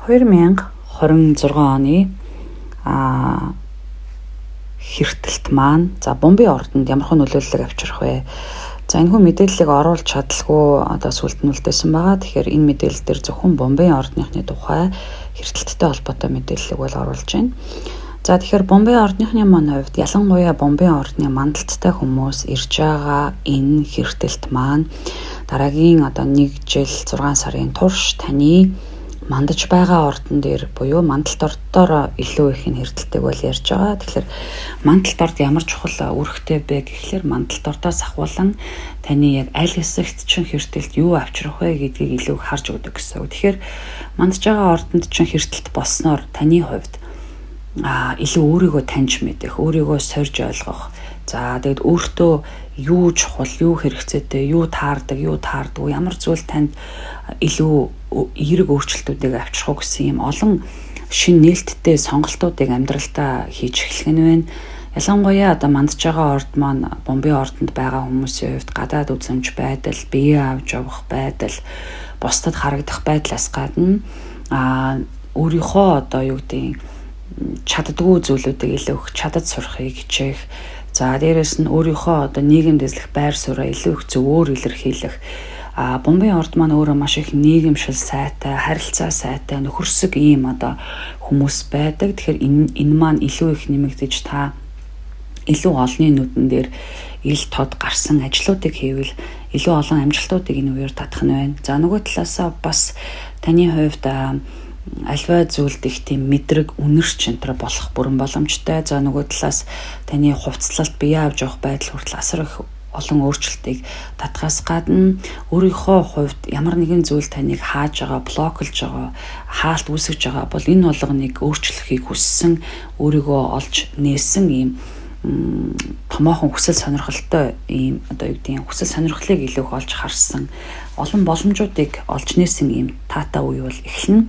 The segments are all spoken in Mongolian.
2026 оны хэртэлт маань за бомбын ордонд ямархуу нөлөөллийг авчрах вэ? За, энэхүү мэдээллийг оруулж чадалгүй одоо сүүлд нь үлдээсэн байгаа. Тэгэхээр энэ мэдээлэл дээр зөвхөн бомбын ордныхны тухай хэртэлттэй холбоотой мэдээллийг бол оруулж байна. За, тэгэхээр бомбын ордныхны маань хувьд, ялангуяа бомбын ордны мандалттай хүмүүс ирж байгаа энэ хэртэлт маань дараагийн одоо 1 жил 6 сарын турш таны мандаж байгаа ордон дээр буюу мандалт ордоор илүү их энэ хэртэлтийг бол ярьж байгаа. Тэгэхээр мандалт орд ямар чухал үүрэгтэй бэ гэхлээр мандалт ордоос ахуулан таны яг аль хэсэгт чинь хэртэлт юу авчрах вэ гэдгийг илүү их харж өгдөг гэсэн үг. Тэгэхээр мандаж байгаа ордонд чинь хэртэлт болсноор таны хувьд илүү өөрийгөө таньж мэдэх, өөрийгөө сорж ойлгох. За, тэгээд өөртөө юу чухал, юу хэрэгцээтэй, юу таардаг, юу таардгүй, ямар зүйл танд илүү эерэг өөрчлөлтүүдийг авчрах уу гэсэн юм олон шинэ нээлттэй сонголтуудыг амьдралдаа хийж эхлэх нь байна. Ялангуяа одоо мандж байгаа орд маань бомбын ордонд байгаа хүмүүсийн хувьд гадаад үзэмж байдал, бие авч явах байдал, бусдад харагдах байдлаас гадна өөрийнхөө одоо юу гэдгийг чаддгүй зүйлүүдийг илүү их чадаж сурахыг хичээх. За, дээрэс нь өөрийнхөө одоо нийгэмд эзлэх байр сууриа илүү их зөвөөр илэрхийлэх. Бомбын орд маань өөрөө маш их нийгэмшил сайтай, харилцаа сайтай, нөхөрсөг ийм одоо хүмүүс байдаг. Тэгэхээр энэ маань илүү их нэмэгдэж, та илүү олонний нүдэн дээр ил тод гарсан ажлуудыг хийвэл илүү олон амжилтуудыг энэ үеэр татах нь байна. За, нөгөө талаасаа бас таны хувьд альва зүйлд их тийм мэдрэг, үнэрч энэ тэр болох бүрэн боломжтой. За, нөгөө талаас таны хувцлалт, бие авч явах байдал хүртэл асар их олон өөрчлөлтийг татхаас гадна өөрийнхөө хувьд ямар нэгэн зүйл таныг хааж байгаа, блоклж байгаа, хаалт үүсгэж байгаа бол энэ болгоныг өөрчлөхийг хүссэн, өөрийгөө олж нээсэн ийм томоохон хүсэл сонирхолтой, ийм одоо юу гэдгийг хүсэл сонирхлыг илүү их олж харсан, олон боломжуудыг олж нээсэн ийм таатай үе бол эхэлнэ.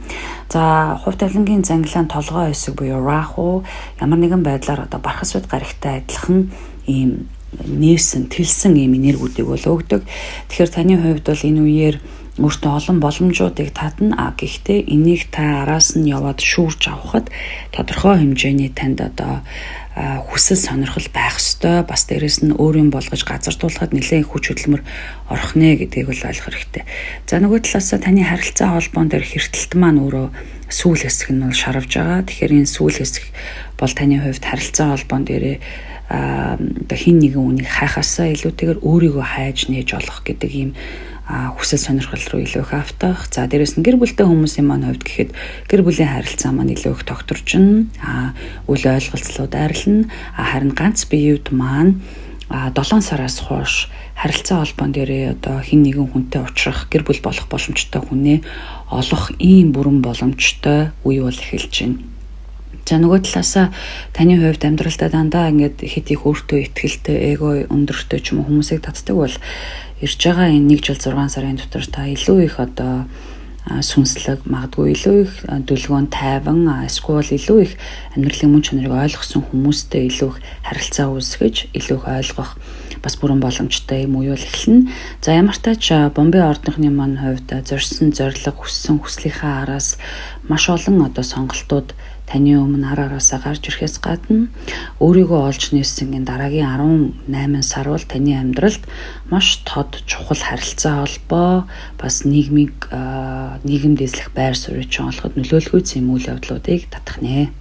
За, хувь тавилангийн зангилаан толгой хэсэг буюу Раху ямар нэгэн байдлаар одоо бархасвэд гарагтай адилхан ийм нээсэн, тэлсэн ийм энергиудыг бол өгдөг. Тэгэхээр таны хувьд бол энэ үеэр өөртөө олон боломжуудыг татна. Гэхдээ энийг та араас нь яваад шүүрч авахад тодорхой хэмжээний танд одоо хүсэл сонирхол байх ёстой. Бас дээрэс нь өөрийн болгож газардуулахад нэлээд хүч хөдөлмөр орох нэ гэдгийг бол ойлгох хэрэгтэй. За, нөгөө талаасаа таны харилцаа холбоон дээр хэртэлт маань өөрөө сүүл хэсэг нь бол шаравж байгаа. Тэгэхээр энэ сүүл хэсэг бол таны хувьд харилцаа холбоон дээрээ одоо хин нэгэн үнийг хайхаасаа илүүтэйгээр өөрийгөө хайж нээж олох гэдэг ийм хүсэл сонирхол руу илүү их автах. За, дээрэс нь гэр бүлтэй хүмүүсийн маань хувьд гэхэд гэр бүлийн харилцаа маань илүү их тогтворжино. Үл ойлголцлууд арилна. Харин ганц биеуд маань 7 сараас хойш харилцаа холбоон дээрээ одоо хин нэгэн хүнтэй уулзрах, гэр бүл болох боломжтой хүнээ олох ийм бүрэн боломжтой үе бол эхэлж байна. За, нөгөө талаасаа таны хувьд амьдралдаа дандаа ингээд хэд их өөртөө итгэлтэй, эго өндөртэй ч юм уу хүмүүсийг татдаг бол ирж байгаа энэ 1 жил 6 сарын дотор та илүү их одоо сүнслэг, магадгүй илүү их дүлгөөн тайван, эсвэл илүү их амьдралын мөн чанарыг ойлгосон хүмүүстэй илүү их харилцаа үүсгэж, илүү их ойлгох бас бүрэн боломжтой юм үе бол эхэлнэ. За, ямар ч бомбын ордныхны маань хувьд зорьсон зорилго, хүссэн хүслийнхаа араас маш олон одоо сонголтууд таны өмнө ар араасаа гарч ирэхээс гадна өөрийгөө олж нээсэн энэ дараагийн 18 сар бол таны амьдралд маш тод чухал харилцаа холбоо, бас нийгмийг, нийгэмд эзлэх байр суурийг чинь олоход нөлөөлөхүйц юм үйл явдлуудыг татах нэ.